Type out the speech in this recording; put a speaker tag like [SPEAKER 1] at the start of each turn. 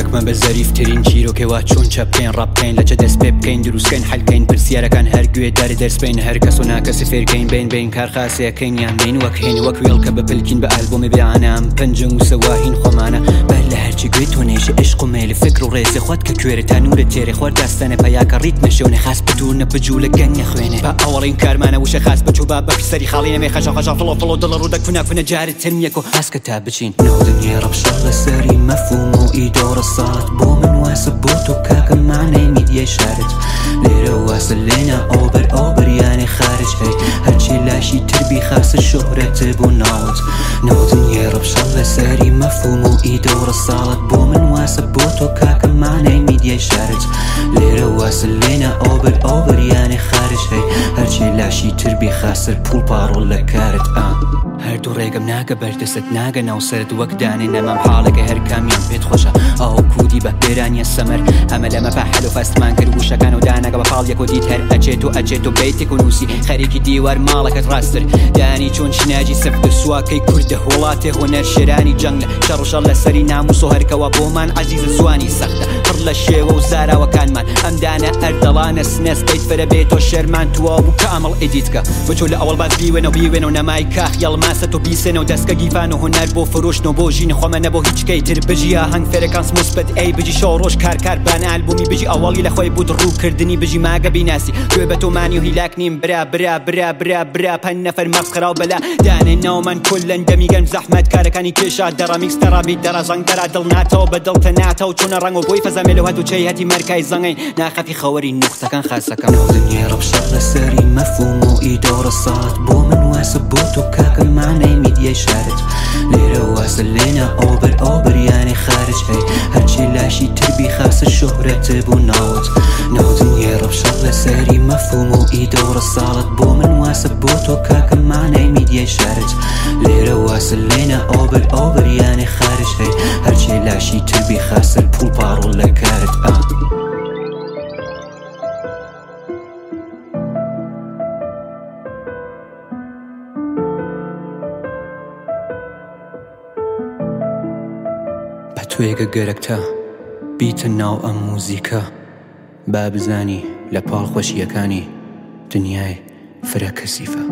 [SPEAKER 1] کەکمە بە زەریفترین چیرۆکێ وا چۆن چە بکەین ڕاب بکەین لە چە دەست پێ بکەین دروستکەین حەلکەین پرسیارەکان هەر گوێ دارێ دەرس بین هەر کەس و ناکەسی فێرکەین بین بین کار خاسەکەین یان نین وەک هین وەک وێڵکە بپلکین بە ئەلبومی بێعانام پەنجەنگ و سەواهین خۆمانە بەر لە هەرچی گوێ تۆ نێژە عشق و مێل فکر و ڕێزێ خوات کە کوێرە تا نورە تێرێ خوار داستانە پیاکە ڕیت نەشێونێ خاس بدوور نە بجوولە گەنگ نەخوێنێ با ئەوەڵین کارمانە وشە خاس بچوو با بە سەری خاڵی نەمێ خەشا خەشا فڵۆ فڵۆ دڵ ڕوودە کونا کونا جارت ترم یەکۆ خاسکە تا بچین ناو دنیای ڕەب شەڕ لەسەری مەفهوم و ئیدە و ڕساڵەت بۆ من واسە بۆ تۆ کاکە معنای میدیای شارت لێرە واسە لێنا ئەوبەر ئەوبەر یانێ خارج هەی هەرچی لاشی تر بی خاستر شۆهرەت بۆ ناوت ناو دنیای ڕەب شەڕ لەسەری مەفهوم و ئیدە و ڕساڵەت بۆ من واسە بۆ تۆ کاکە معنای میدیای شارت لێرە واسە لێنا ئەوبەر ئەوبەر یانێ خارج هەی هەرچی لاشی تر بی خاستر پوڵ پاڕۆڵ لە کارت ئا هەردوو ڕێگەم ناگە بەردەست ناگە ناو سەرت وەک دانێ نەمام حاڵێکە هەر کامیان پێت خۆشە ئەو کودی بە پێرانیە سەمەر ئەمە لەمە پاحەل و فەستمان کرد وشەکان و دانەگە بە پاڵ یەک و دیت هەر ئەچێت و ئەچێت و بەیتێک و نووسی خەریکی دیوار ماڵەکەت ڕاستر دانی چۆن شناجی سفت و سواکەی کوردە وڵاتێ هونەر شێرانی جەنگ لە شەڕ و شەڕ لەسەری ناموس و هەرکەوە بۆمان عەزیزە زوانی سەختە پڕ لە شێوە و زاراوەکانمان ئەم دانە ئەردەڵانە سنەس بەیت فرە بێت تۆ شێرمان تواو بوو کامڵ ئیدیتکە بچۆ لە ئەوەڵ باز بیوێنە و بیوێنە و نەمای کاخ یەڵماسە تۆ بیسێنە و دەستکە گیفان و هونەر بۆ فروشن و بۆ ژین خۆمە نە بۆ هیچ کەی تر بژی ئاهەنگ فێرەکانس موسبەت ئەی بژی شەو ڕۆژ کار کار بان ئالبومی بژی ئەوەڵی لە خۆی بوود ڕووکردنی بژی ماگە بیناسی گوێ بە تۆمانی و هیلاک نیم برا برا برا برا برا پەن نەفەر مەسخرا و بەلا دانێ ناومان کولەن دەمی گەرم زەحمەت کارەکانی کێشا دەڕەمیکس دەڕابی دەڕا زەنگ دەرا دڵ ناتەوە بە دڵ تەناتەوە چۆنە ڕەنگ و بۆی فەزا مێلە و هەت و چەی هەتی مەرکای زەنگەی ناخەفی خەوەری نوختەکان خاسەکەم ناو دنیای ڕەب شەڕ لەسەری مەفهوم و ئیدە و ڕساڵەت بۆ من واسە بۆ تۆ کاکە معنای میدیای شارت لێرە واسە لێنا ئەوبەر ئەوبەر یانێ خارج هەی هەرچی لاشی تر بی خاستر شۆهرەت بۆ ناوت ناو دنیای ڕەب شەڕ لەسەری مەفهوم و ئیدە و ڕساڵەت بۆ من واسە بۆ تۆ کاکە معنای میدیای شارت لێرە واسە لێنا ئەوبەر ئەوبەر یانێ خارج هەی هەرچی لاشی تر بی خاستر پوڵ پاڕۆڵ لە کارت ئا. بە تۆیەکە گەرەکتە بیتە ناو ئەم موزیکە با بزانی لە پاڵ خۆشییەکانی دنیای فرە کەسیفە.